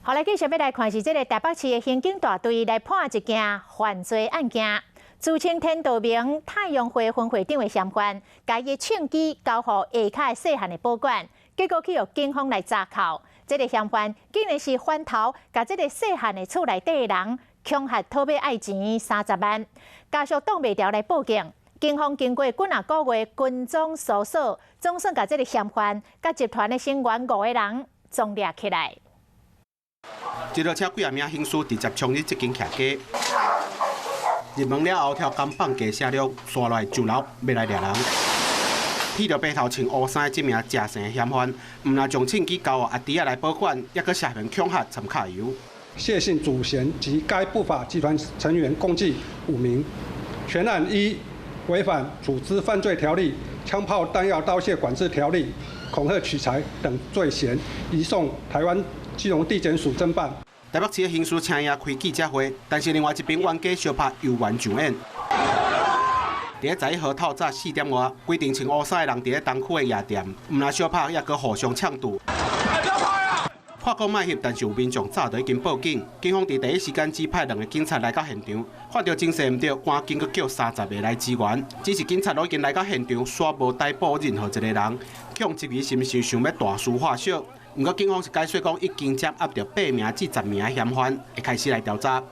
好，來繼續欲來看是這个台北市的刑警大隊來破一件犯罪案件。自稱天道盟太陽會分會長的嫌犯，共伊槍支交予下跤細漢的保管，結果去予警方來查扣。這个嫌犯竟然是翻頭，共這个細漢的厝內底的人恐嚇討欲愛錢30萬，家屬擋袂牢來報警。警方經過幾若個月跟蹤搜索，總算共這个嫌犯佮集團的成員五個人總掠起來。這台車幾仔名刑事直接衝入這間徛家，入門了後，挑工放低聲量，紲來上樓欲來掠人。剃著白頭穿烏衫的這名食姓嫌犯，毋但將槍支交予阿弟仔來保管，猶閣涉嫌恐嚇摻卡油。謝姓主嫌及該不法集團成員共計五名，全案依違反組織犯罪條例、槍炮彈藥刀械管制條例、恐嚇取財等罪嫌，移送台灣基隆地檢署偵辦。台北市的刑事請伊開記者會，但是另外一邊冤家相拍猶原上演。佇11號透早4點外，規定穿烏衫的人佇咧東區的夜店，毋但相拍，猶閣互相嗆堵。看講莫翕，但是有民眾早就已經報警，警方佇第一時間指派兩个警察來到現場，看著情勢毋對，趕緊閣叫30個來支援。只是警察都已經來到現場，煞無逮捕任何一個人，恐質疑是毋是想欲大事化小。毋過警方是解釋講，已經掌握著8名至10名的嫌犯，會開始來調查。